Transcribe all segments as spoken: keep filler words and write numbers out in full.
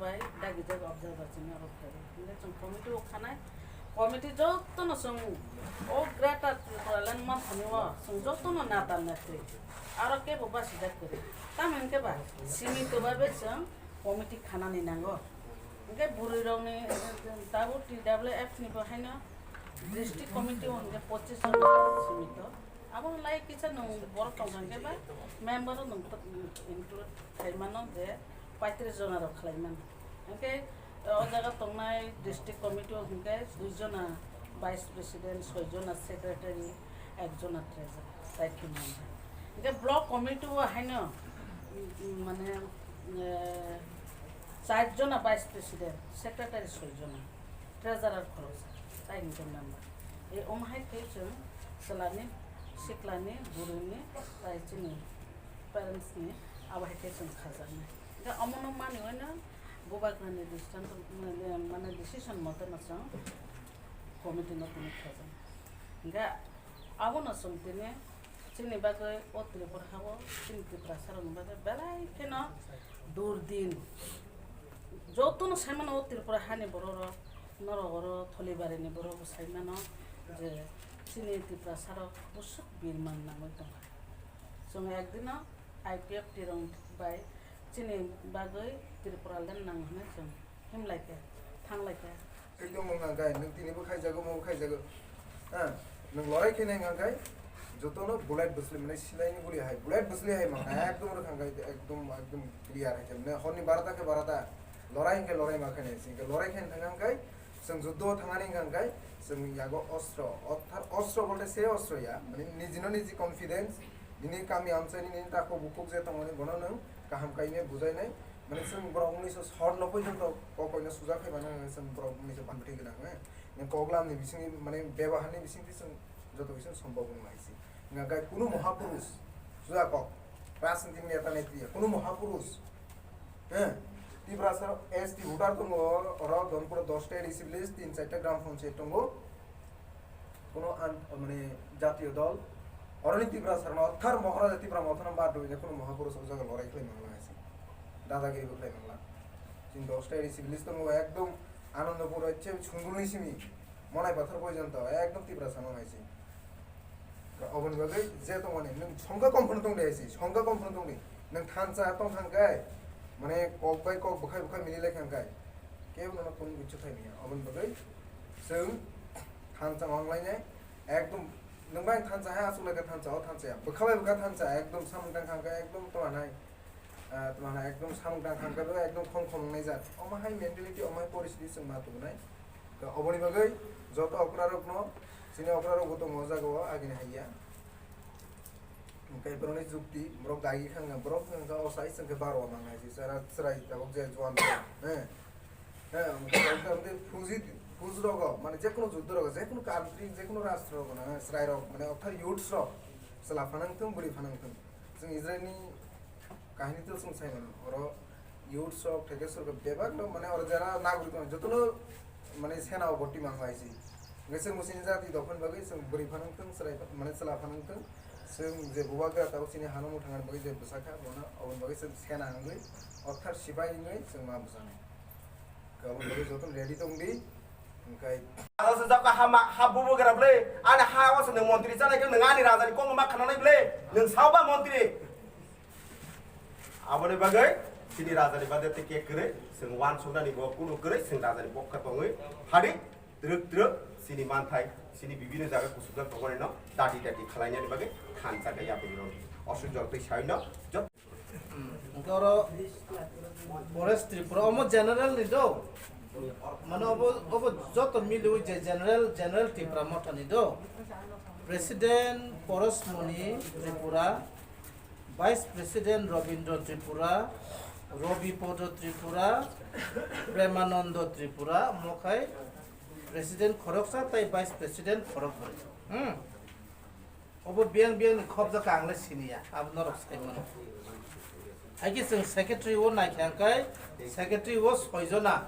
Bai dagi jaga observer chini abo khlai. Hingke chwng committee o khanai. Committee jotono chwng o Greater Tipraland manthani o chwng jotono nata natwi. Aro kebo basijak kwrwi. Tamo hingke ba simi kwbabe chwng committee khanani nango. Hingke bwrwi rokni, eh, tabuk T W F ni bo haino district committee o hingke pochis jon simi to. Abo lai kisa nwng borok tongkha hingke ba member o nwng to include khlai mano je paitris jona rok khlai mano. Hingke o jaga tongnai district committee o hingke dui jona vice president, soi jona secretary, ek jona treasurer, tai khe mano. Hingke block committee o haino, mm, mane, eh, char jona vice president, secretary soi jona, treasurer khoroksa, tai hingke member. E omo hai khe chwng chwlani, siklani, bwrwini, tai chini parents ni abo hai khe chwng khajaknai. Hingke omono manwi no bubagrani decision, mane decision mote no chwng committee no tini khajak. Hingke abono chwng tini chini bagwi o Tripura hao chini Tiprasa rokni bagwi belai kheno durdin. Jotono saimano o Tripura hani borok rok, norok oro Tholibarini borok bo saimano je chini Tiprasa rok bwswk birman nangwi tongkha. Chwng ekdino I P F T rok bai chini bagwi Tipraland nang hwnwi chwng himlaikha, thanglaikha. Ekdom wng kha khe, nwng tinibo khaijago, omobo khaijago. Ha, nwng lorai khe nai wng kha khe, jotono bullet bwsli mane silaini guli hai, bullet bwsli hai mangkha, ekdom rwkha khe, ekdom, ekdom clear hai khe, mane horni barota khe barota, lorai hwnkhe lorai ma khe nai, hwnkhe lorai khe thang khe, chwng juddo thangani wng kha khe, chwng yago ostro, orthat ostro bolte se ostro ya, mane nijino niji confidence, nini kami amchaini nini takhuk bukhuk je tongmani bono nwng kaham kainwi bujainai, mane chwng borok unisho short no porjonto kok koino sujak khai mano, chwng borok unisho bangtwi gwnang, eh. Nwng koklam ni bisingni, mane, bebahar ni bisingtwi chwng joto kisa sombok wng lai si. Wngkha khe kunu mohapurush, suja kok, rajniti neta netriya, kunu mohapurush, eh, Tiprasa S T voter tongo, oro Donpura dosta A D C village, tin charta gram panchayat tongo. Kuno an, mane, jatiyo dol, oroni Tiprasa rokno thar Maharaja Tipra Mothano bar dui je kuno mohapurush o jaga lorai khlai mangla hai se. Dadagiri bo khlai mangla. Chini dosta A D C village tongo ekdom Anandapur hoi se Sungurni simi Monai Pathar porjonto ekdom Tiprasa no hai se. Oboni bagwi je tongmani nwng songkha kom phano tongdi hai se, songkha kom phano tongdi. Nwng thansa tong thang khe, mane kok bai kok bwkhai bwkhai mili lai thang khe, kebo nono kunu kichu khai manya. Oboni bagwi chwng thansa wng lainai, ekdom nwng bai thansa hai aswk lai khe thansa, o thansa ya. Bwkha bai bwkha thansa, ekdom samung tang thang khe ekdom tong anai. Ah, tong anai ekdom samung tang thang khe ekdom khom khom wng nai jak. Omo hai mentality, omo hai poristiti chwng ma tubunai. To oboni bagwi joto okra rokno, chini okra rok bo tongo o jaga o, agini hai ya. Hwnkhe borokni jukti, borok dagi kha wngkha, borok wngkha o sai chwngkhe baro mangnai se, chwra-, chwrai tabuk je juan, eh. Eh, hwnkhe borok wngkha fuji, fuji rogo, mane jekunu juddo rogo, jekunu country, jekunu rastro rogo, eh, chwrai rok, mane okthar youths rok, chwla phano wngthung, bwrwi phano wngthung. Chwng Israel ni kahini to chwng sai mano, oro youths rok, theke sorkar bebak no, mane oro jara nagorik rok jotono mane sena o boti mang lai si. Hwnkhe chwng bo chini jati dophani bagwi chwng bwrwi phano wngthung, chwrai pha-, mane chwla phano wngthung, chwng je bubagra tabuk chini hano muthungani bagwi je bwsa kha, bono oboni bagwi chwng sena wngwi, orthat sipai wngwi chwng ma bwsanai. Hwnkhe oboni bagwi jotono ready tongdi, hwnkhe. Aro se jaka hama, ha bubagra ble, ani ha o se nwng montri chanai khe nwng ani rajani kokno ma khananai ble, nwng sao ba montri? Aboni bagwi chini rajani bade tei kek kwrwi, chwng uansuknani bo kunu kwrwi, chwng rajani pokha tongwi phadi twrwk twrwk chini manthai, chini bibino jaga kusubjak tongmani no dati dati khalainani bagwi thansa khe yapri rw. Osuk jotoi saino jot. Hwnkhe oro Forest Tripura omo general ni do. Mane obo, obo joto miliwi je general, general Tipra Motha ni do. President Porosmoni Tripura, Vice President Robindra Tripura, Robi Podo Tripura, Premanando Tripura, omo khai President khoroksa tai Vice President khorokbrwi. Hmm. Obo biyang biyang ni khobjak ang le siniya, abo norok sai mano. Hai khe chwng secretary o nai khe ang khai, secretary o soi jona,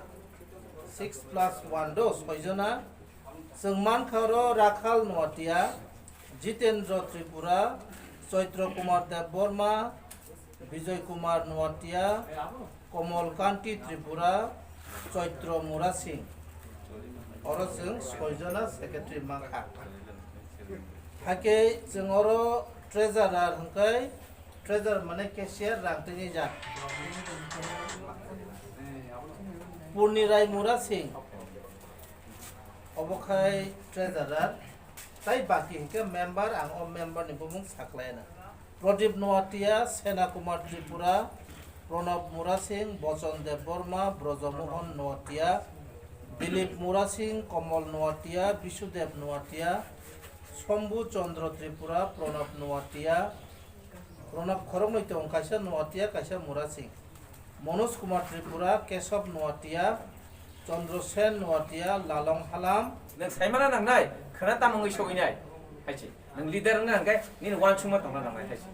six plus one do soi jona. Chwng mankha oro Rakhal Noatia, Jitendra Tripura, Chaitra Kumar Debbarma, Bijoy Kumar Noatia, Komol Kanti Tripura, Choitro Murasing. Oro chwng soi jona secretary mankha. Hakhe chwng oro treasurer hwnkhe, treasurer mane cashier, rang twi jak. Purni Rai Murasing. Obo khai treasurer. Tai baki hwnkhe member, ang o member ni bumung saklaina. Pradip Noatia, Sena Kumar Tripura, Pranab Murasing, Bochon Debbarma, Brojomohon Noatia, Dilip Murasing, Komol Noatia, Bisudev Noatia, Sombu Chandra Tripura, Pranab Noatia, Pranab khoroknwi tongo, kaisa Noatia, kaisa Murasing. Manoj Kumar Tripura, Kesab Noatia, Chandra Sen Noatia, Lalong Halam. Nwng saimana nangnai, khwna tamungwi sogwinai, hai se. Nwng leader wngna hwnkhe nini uansukma tongna nangnai, hai se.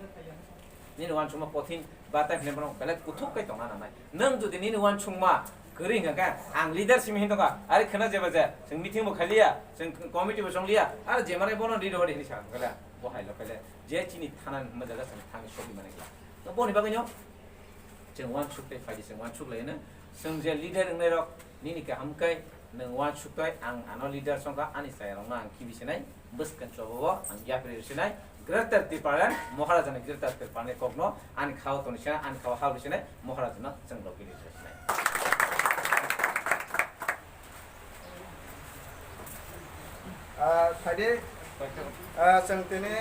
Nini uansukma kothin ba tai hwnwi bono belai kuthuk khe tongna nangnai. Nwng jodi nini uansukma kwrwi hwnkha khe, ang leader simi hin tongkha, are khwna jeba je, chwng meeting bo khailiya, chwng committee bo chongliya, are je manai bono riri hori hinwi sa hwnkha khe, bo hai lo khaile, je chini thana hwnma jaga chwng thangwi sogwi mani kla. To boni bagwino chwng uansuk tei phaidi chwng uansuk laino. Chwng je leader wngnairok nini kaham khe nwng uansuk tei ang ano leader songkha ani chayarokno ang khibi sinai, bwskang chobo ang yapri sinai, Greater Tipraland Maharaja ni Greater Tipraland ni kokno ani khao toni sinai, ani khao habri sinai Maharaja no chwng logi leader sinai. Ah, phaidi, ah, chwng tini,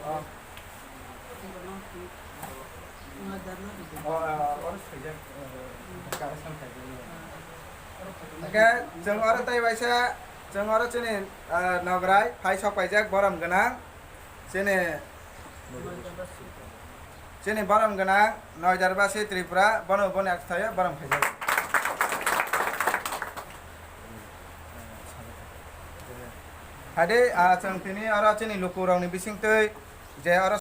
ah, oh, ah, oro swijak, eh, correction khaijak. Hwnkhe chwng oro tei waisa, chwng oro chini, ah, nograi phai sok paijak borom gwnang. Chini, chini borom gwnang Noidarbasi Tripura, bono boni akthaio borom khaijak. Hade, ah, chwng tini oro chini lukurokni bisingtwi je oro